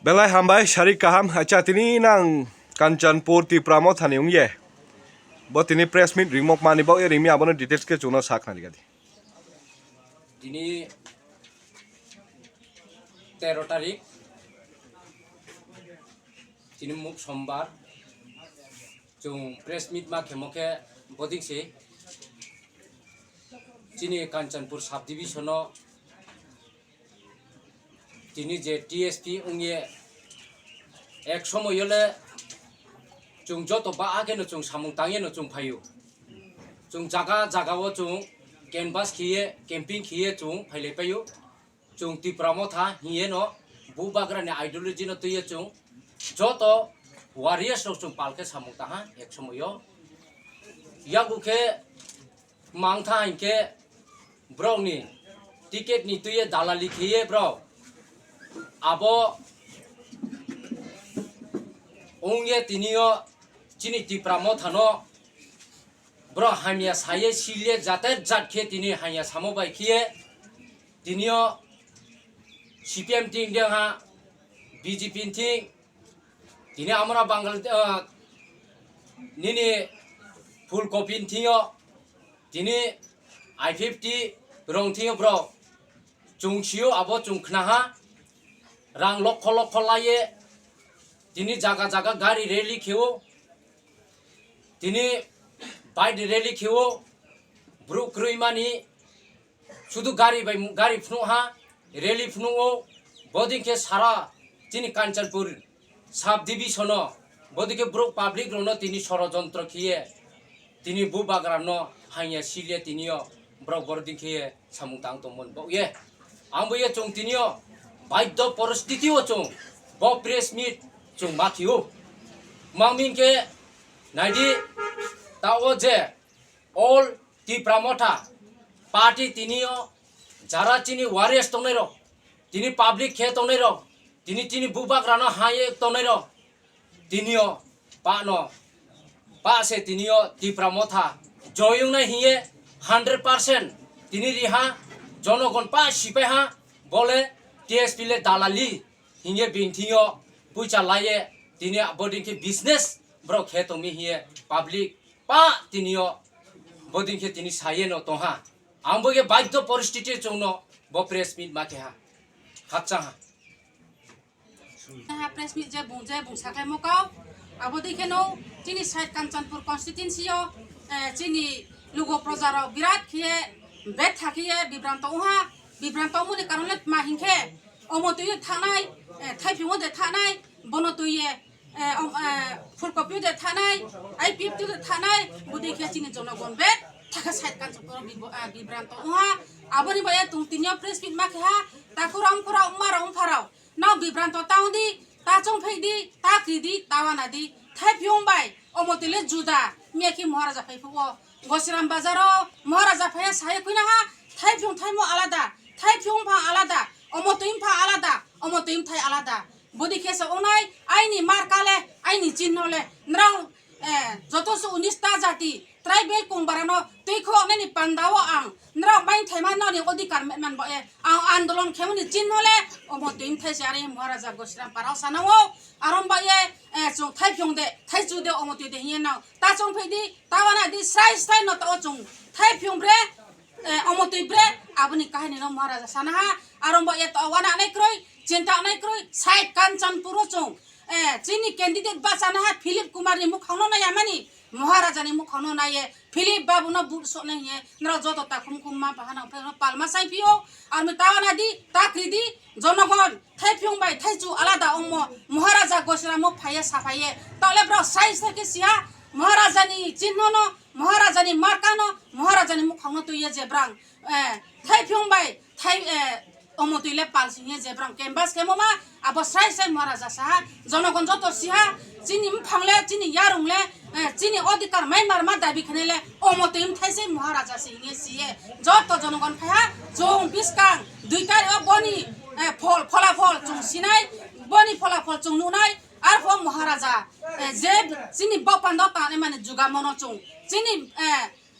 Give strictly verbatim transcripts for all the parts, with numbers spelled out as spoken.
Belai hambai, sari kaham. Acha, tini nang Kanchanpur Tipra Motha ni ong ye bo tini press meet ringmo kma ni baoh ye ring mi, abo no details khe chung no sakhnari ga di. Tini তেরো তারিখ, tini muk Sombar, chung press meet ma khemo khe bodei se chini Kanchanpur sub division no tini je T S P ong ye ek somoi yo le chung joto baha khe no chung samung tang ye no chung phai ou. Chung zaga zaga wo chung canvass khe ye, camping khe ye chung phailaipai ou. Chung Tipra Motha hing ye no, bubagra ni ideology no tui ye chung joto warriors rao chung pal khe samung tang ha ek somoi yo. Yakgu khe mang tha hing khe brao ni ticket ni tui ye dalali khe ye brao abo ong ye tini yo chini Tipra Motha no brao hamya sa ye sil ye jate jat khe tini hamya samo bai khe ye tini yo C P M thing dei ha, B J P thing, tini amra Bangal, nini ফুলকপি thing yo, tini I fifty rong thing yo brao chung si ou, abo chung khna ha, rang lokho lokho la ye tini zaga zaga gari rally khe ou, tini bike rally khe ou, brouh kroima ni sudu gari bai gari phnuh ha, rally phnuh ou, bodei khe sara chini Kanchanpur sub division no, bodei khe brouh public rao no tini sorojontro khe ye, tini bubagra no hamya sil ye tini yo brao bodei khe ye samung tang tongmo ni baoh ye. Ang bo ye chung tini yo baidho poristiti wo chung bo press meet chung ma khe ou. Mang mi hing khe nai di, taoh wo je All Tipra Motha party tini yo jara chini warriors tongnai rao, tini public khe tongnai rao, tini chini bubagra no ha ye tongnai rao, tini yo pah no, pah se tini yo Tipra Motha joyong nai hing ye hundred percent tini ri ha, jonogon pah sipai ha, bo le T S P le dalali hing ye bini thing yo poicha la ye tini bodei khe business brao khe tong mi hing ye public pah tini yo bodei khe tini sa ye no tong ha. Ang bo ye baidho poristiti chung no bo press meet ma khe ha. Khakchang ha. Ha press meet je bung je bung sakhlaimo kau. Abo dei khe no chini side Kanchanpur constituency yo, chini lugo proja rao birat khe ye, betha khe ye bibranto ong ha. Bibranto ongmo ni karon le tma hing khe, omo tui yo thanng nai, thaiphi wo de thanng nai, bono tui ye, ফুলকপি de thanng nai, I P F T de thanng nai, bodei khe chini jonogon betha khe side Kanchanpur wo bibranto ong ha. Abo ni baoh ye chung tini yo press meet ma khe ha, takhu rao, mkhu rao, mma rao, mpha rao, nrao bibranto ta ong di, ta choungphai di, ta kri di, ta wana di, thaiphi ong bai, omo tui le juda, miya khe Maharaja phai phuh wo, Gosiram Bazar wo Maharaja phai ye sa ye khui na ha, thaiphi ong thaimo alada, thaiphi ong mpha alada, omo tui mpha alada, omo tui mthai alada. Bodei khe se ong nai, aini marka le, aini chinno le, nrao joto se unis ta jati, tribal kongbara no tuikhouh nai ni panda wo ang nrao maingthaima nrao ni odhikar man baoh ye ang andolon khemo ni chinno le omo tui mthai se are Maharaja Gosiram para wo sa nang ou. Aro baoh ye chung thaiphi ong de, thaichu de, omo tui de hing ye nang ta choungphai di, ta wana di, srai srai no taoh wo chung thaiphi ong bre, omo tui bre, abo ni kahini no Maharaja sa na ha. Aro baoh ye taoh wana nai kroi, chinta nai kroi, side Kanchanpur wo chung chini candidate bahcha na ha Philip Kumar ni muhkhang no nai ya mani, Maharaja ni muhkhang no nai ye, Philip babu no vote soh nai hing ye nrao joto takhu mkhu mma mpha ha nang phai no palma saingphi ou. Aro mi ta wana di, ta kri di, jonogon thaiphi ong bai thaichu alada ongmo, Maharaja Gosiram wo phai ye saphai ye, taoh le brao srai srai khe si ha, Maharaja ni chinno no, Maharaja ni marka no, Maharaja ni muhkhang no tui ye je brang thaiphi ong bai omo tui le pal sing ye je brang canvass khemo ma, abo srai srai Maharaja sa ha, jonogon joto si ha, chini mphang le, chini yarung le, chini odhikar maimarma dabi khenai le omo tui mthai se Maharaja se hing ye si ye, joto jonogon phai ha, chung buskang dui tarikh wo boni pholafol chung si nai, boni pholafol chung nuh nai. Arphuh Maharaja je chini baoh panda wo tangnai mani jugamo no chung, chini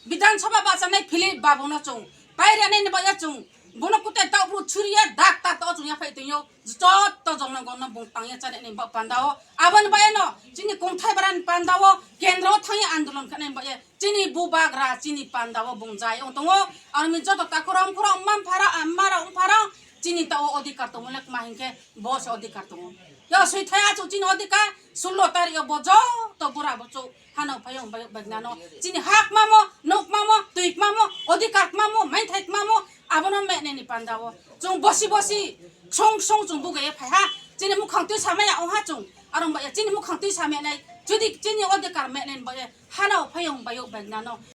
Bidhan Sabha bahchanai Philip babu no chung pairi nai ni baoh ye chung Bono kutai taoh bru churi ye dakta to chung yaphai tong ou. Joto jongno gono bung tang ye chánai ni baoh panda wo. Abo ni baoh ye no chini kongthai bara ni panda wo kendro wo thanng ye andolon khe nai baoh ye chini bubagra chini panda wo bung jai ong tong ou. Aro ni joto takhu rao, mkhu rao, mma mpha rao, mma rao, mpha rao, chini taoh wo odhikar tongmo le kma hing khe bo se odhikar tong ou. Yo soithai achouh chini odhikar, sullo tarik yo bo joto bura bo chouh hanao phaiyong bai bai nano. Chini ha kmamo, nouh kmamo, tui kmamo, odhikar kmamo, maithai kmamo, abo no mehnai ni panda wo. Chung bosi bosi, ksong ksong chung buga ye phai ha. Chini muhkhang tuisa mai ya ong ha chung. Aro baoh ye chini muhkhang tuisa mehnai, judi chini odhikar mehnai ni baoh ye hanao phaiyong bai bai nano.